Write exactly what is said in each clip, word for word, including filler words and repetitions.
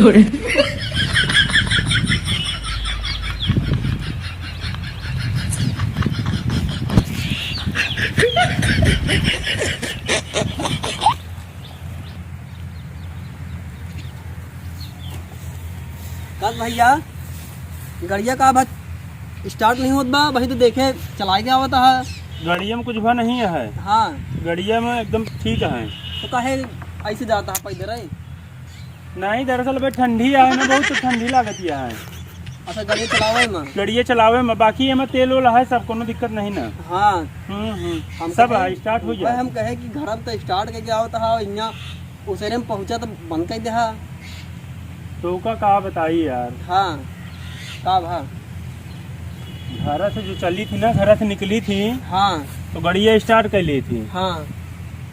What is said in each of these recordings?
कल भैया, गड़िया का बा start नहीं होत बा, वही तो देखे चलाए के आवत है। गड़िया में कुछ भा नहीं है। हाँ। गड़िया में एकदम ठीक है। तो काहे ऐसे जाता है पैदल है? नहीं, दरअसल अबे ठंडी है ना, बहुत ठंडी लागत है। अच्छा, गड़िया चलावे में? गड़िया चलावे में, बाकी एमा तेल वेल है, सब कोनो दिक्कत नहीं ना। हाँ। हम्म, हम्म। हम सब कहे, है, start हो वह जाए। हम कहे कि घर में तो start करके आवत है, यहाँ उसेरे में पहुँचा तो बंद कर दे हा। तो का, का बताई यार। हाँ, का भा? घरा से जो चली थी ना, घरा से निकली थी, हाँ। तो गड़िया start कर ली थी। हाँ।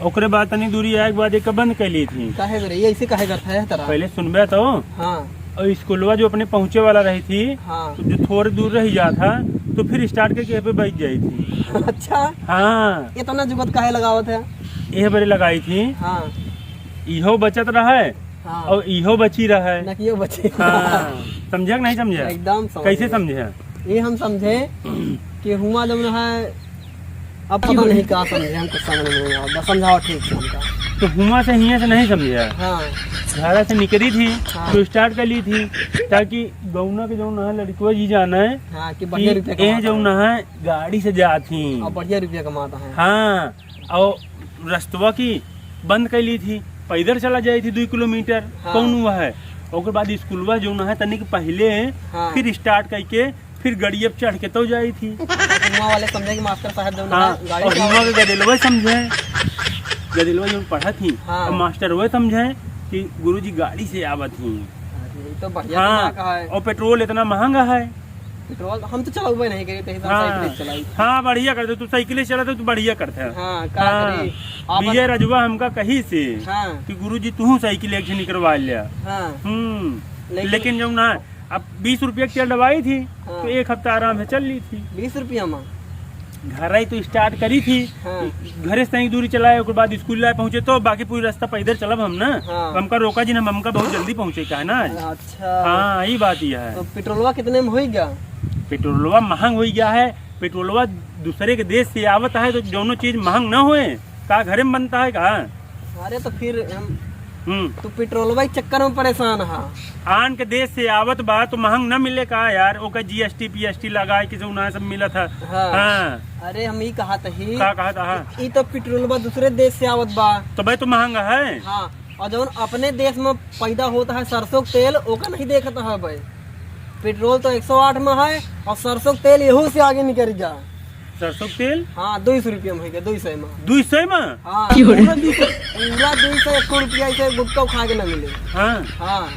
ओकरे बाद तनी दूरी आए के बाद एक बंद कर ली थी। काहे बरे, ये ऐसे काहे करता है तरा? पहले सुनबे तो। हाँ। और स्कूलवा जो अपने पहुँचे वाला रही थी, हाँ। तो जो थोड़े दूर रह जा था, तो फिर start करके यहाँ पे बैठ जाई थी। अच्छा। हाँ। इतना जुगत काहे लगावत है? यह बरे लगाई थी। हाँ। इहो बचत रहे हाँ। और इहो बची रहे। ना कि इहो बची। हाँ। समझे कि नहीं समझे? एकदम समझ कैसे गए। समझे? ये हम समझे कि हुआ जब है, अब पता नहीं का समझे, हम कुछ समझ में नहीं आवत बा, समझाओ ठीक से हमका। तो हुआ से हियाँ से नहीं समझे? हाँ। घरा से निकली थी, हाँ। तो start कर ली थी, ताकि गौना के जौन है लड़कवा जी जाना है हाँ, कि बढ़िया कि रुपया ए कमाता जौन है। है गाड़ी से जात ही। और बढ़िया रुपया कमाता है। हाँ, और रस्तवा की बंद कर ली थी, पैदल चला जाई थी दुई किलोमीटर, हाँ। कौन हुआ है? ओकर बाद स्कूलवा जौन है तनिक पहले हाँ। फिर start करके फिर गड़िया पे चढ़ के तो जाई थी। हुआं वाले समझे कि मास्टर साहब जौन हाँ, है, गाड़ी और से हुआं आवत के गदेलवा समझे, गदेलवा जौन पढ़त ही, हाँ। और मास्टर वो समझे कि गुरुजी गाड़ी से आवत ही। अरे, ये तो बढ़िया हाँ, दिमाग है। और पेट्रोल इतना महंगा है। पेट्रोल हम तो चलाउबे नहीं करी, तो हिसाब हाँ। साइकिल चलाई। हाँ, बढ़िया करते, तू साइकिल चला तो तू बढ़िया करते है। हाँ, का हाँ। करी? आप भैया रजुआ हमका कही से हाँ। कि गुरुजी तू साइकिल एक ठे निकलवा लिया। हाँ। हम्म, लेकिन लेकिन जौन ना अब बीस रुपया के तेल डलवाई थी, हाँ। तो एक हफ्ता आराम से चल ली थी। बीस रुपया में? घर आई तो start करी थी, हाँ। घरे से तनी दूरी चलाए, ओकर बाद स्कूल लाए पहुँचे, तो बाकी पूरी रास्ता पैदल चलब हम ना। हाँ। हमका रोका जी ना, हमका बहुत जल्दी पहुँचे का है ना आज। अच्छा। हाँ, यही बात यह है। तो पेट्रोलवा कितने में होई गया? पेट्रोलवा महंग होई गया है। पेट्रोलवा दूसरे के देश से आवत है, तो जौनो चीज महंग ना होए, का घरे में बनता है का? अरे तो फिर हम, हम्म। तू पेट्रोलवा के चक्कर में परेशान हा। आन के देश से आवत बा तो महंग न मिले का यार, ओकर G S T, P S T लगाए के जौन है सब मिलत है। हाँ। हाँ। अरे हम ई कहत ही। का कहत हा? ई तो पेट्रोलवा दूसरे देश से आवत बा। तो भाई तो महंगा है। हाँ, और जौन अपने देश में पैदा होता है सरसों के तेल, ओका नहीं देखत है भाई। पेट्रोल तो एक सौ आठ में है और सरसों के तेल यहू से आगे निकल जा। सरसों के तेल? हाँ, दो सौ रुपया में होइगा, दो सौ में। दो सौ में? हाँ, क्यों रे? पूरा दो सौ, पूरा दो सौ, एक सौ रुपया ऐसे गुटखा खा के ना मिले। हाँ। हाँ,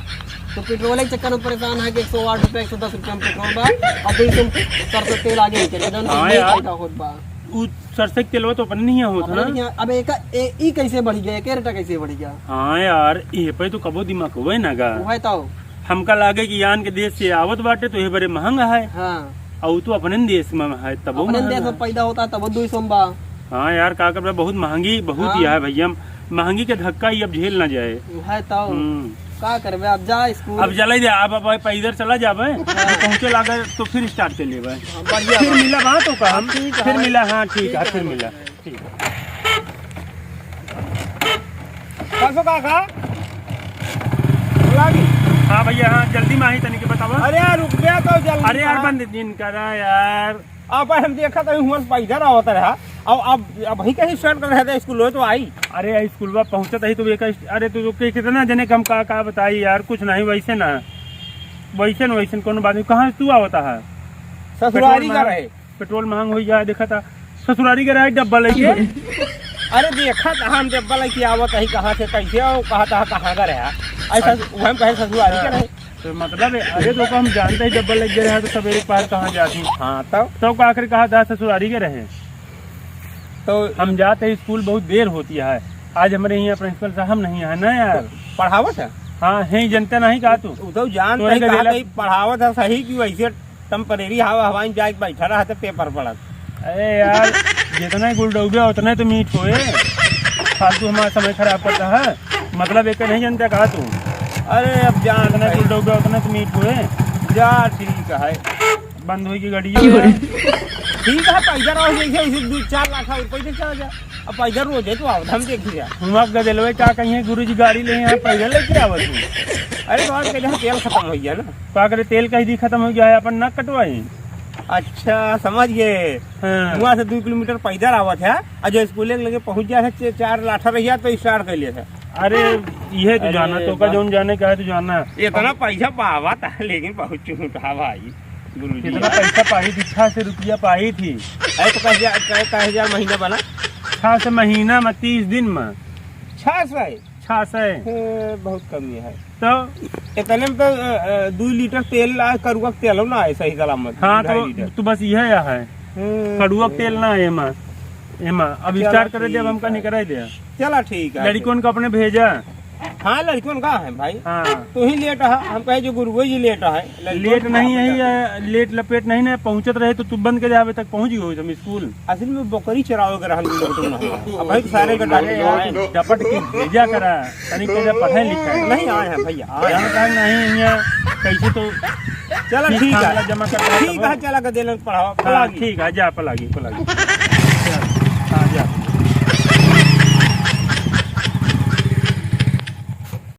तो पेट्रोल के चक्कर में परेशान है कि एक सौ आठ रुपया, एक सौ दस रुपया में पेट्रोल बा और दो सौ में सरसों के तेल आगे निकल गया, जौन हाँ नहीं यार। पैदा होत बा। उ सरसों के तेलवा तो अपने नहीं होत है अपने ना? नहीं है। अब एक, ए, ई कैसे बढ़ गया, एक रेटा कैसे बढ़ गया? हाँ यार, ये पे तो कबो दिमाग हुए ना गा। वह तो। हमका लागे कि यान के देश से आवत बाटे तो ये बड़े महंगा है। हाँ। और उ तो अपने देश में है, तबो अपने महंगा देश में है। पैदा होता है, तबो दो सौ में बा। हाँ यार, का करबे, बहुत महंगी, बहुत हाँ। ही है भैया, महंगी के धक्का ही अब झेल ना जाए। है तो। हम्म। का करबे, अब जा स्कूल। अब चला जा, अब, अब पैदल चला जाबे, हाँ। पहुँचे लागे तो फिर start कर लेबे। हाँ, बढ़िया फिर बा। मिला बात हो का हम, ठीक है। फिर मिला, हाँ, ठीक ठीक है, है। फिर मिला। ठीक। परसों का का? बोला भी। हाँ भैया, हाँ, जल्दी में आई तनी के बतावा। अरे यार, रुक गया तो जल्दी अरे यार, का? बंद दिन करा यार। अब हम देखा तो हुआ पैदल आवत रहा। अब, अब, अब ही कहीं start कर रहे थे स्कूल हो तो आई। अरे यार, स्कूलवा पहुँचत ही तो एक, अरे तो के-, कितना जने के हम का, का बताई यार, कुछ नहीं वैसे ना, वैसे न वैसे कोनो बात नहीं। कहाँ से तू आवता है? ससुरारी पेट्रोल का में। रहे। पेट्रोल महंग हो गया, देखा था ससुरारी के रहा डब्बा लेके। अरे देखा था हम डब्बा लेके आवत ही कहाँ से, कैसे आओ, कहा था कहाँ का रहा। ऐसा अच्छा। वह हम कहे ससुरारी का रहे। तो मतलब है, अरे तो हम जानते ही डब्बा लेके रहा तो सवेरे पहर कहाँ जाती। हाँ, तब? तो का आखिर कहा था ससुरारी के रहे। तो हम जाते ही स्कूल बहुत देर होती है। आज हमारे यहाँ प्रिंसिपल साहब नहीं है ना यार। पढ़ावत है? हाँ, है, जनता नहीं कहा तू। उ तो जानता तोरे ही कहा गदेला था, पढ़ावत है सही कि वैसे temporary हवा, हवा में जाके बैठा रहा तो पेपर पढ़त। अरे यार, जितना ही गुलडौबे उतना ही तो मीठ होए। फालतू हमारा समय खराब करता है। मतलब एक नहीं जानता कहा तू। अरे, अब जा, उतने भाई। कुल डूबे, उतने तो मीठ हुए। जा, ठीक है। बंद होई की गाड़ी। क्यों रे? ठीक है, पैसा रहो, जैसे, वैसे दो चार लाख और पैसे चला जा। अब पैसा रोज है, तो आवत हम देखी जा। हुआ गदेलवे का कहीं है, गुरुजी गाड़ी ले यहाँ पैसा लेके आवत हूँ। अरे, तो आज के जहाँ तेल खत्म हो गया ना। का करे, तेल कहीं दी खत्म हो गया है, अपन ना कटवाई। अच्छा, समझ गए। हाँ। वहाँ से दो किलोमीटर पैदल आवत है, और जो स्कूल के लगे पहुँच जाए है, चे-, चार लाठा रहिया तो स्टार्ट कर लिया था। अरे, इहे तो अरे जाना, तो का बा- जौन जाने का है तो जाना। इतना पैसा पावा था, लेकिन बहुत चूटा भाई, गुरुजी। कितना पैसा पाई थी? छह सौ रुपया पाई थी। अरे, तो कह जा, कह, कह जा महीना बना? छह सौ महीना में, तीस दिन में। छह सौ? छह सौ। हे, बहुत कमी है। तो? इतने में तो, अ, अ, दो लीटर तेल ला, करुआ के तेलो ना आए सही सलामत। हाँ, ढाई तो लीटर। तू बस यह है। हम्म। कड़ुआ के तेल ना है एमा। एमा, अब चला स्टार्ट करे दे, अब ठीक हमका है। निकराई दे। चला ठीक है। लड़िकन का अपने भेजा। हाँ, लड़िकन का है भाई। हाँ। तू ही लेट है, हम कहे जो गुरुओ जी लेट है। लड़िकन लेट का नहीं है, पता ये लेट लपेट नहीं ना पहुँचत रहे तो तू बंद के जावे तक पहुँच गयो हम स्कूल। असल में बकरी चरावे के रहल लोग तो ना। अब भाई सारे का अरे डाले यार, आए। डपट के भेजा करा, तनी के जा पढ़े लिखे। नहीं आए हैं भैया, आए जान हैं। का नहीं यहाँ कैसे तो चला फीस ठीक खाला है। जमा करता है ठीक तब। है, चला के देलन पढ़ाओ, हाँ, पलागी। ठीक है, जा पलागी, पलागी।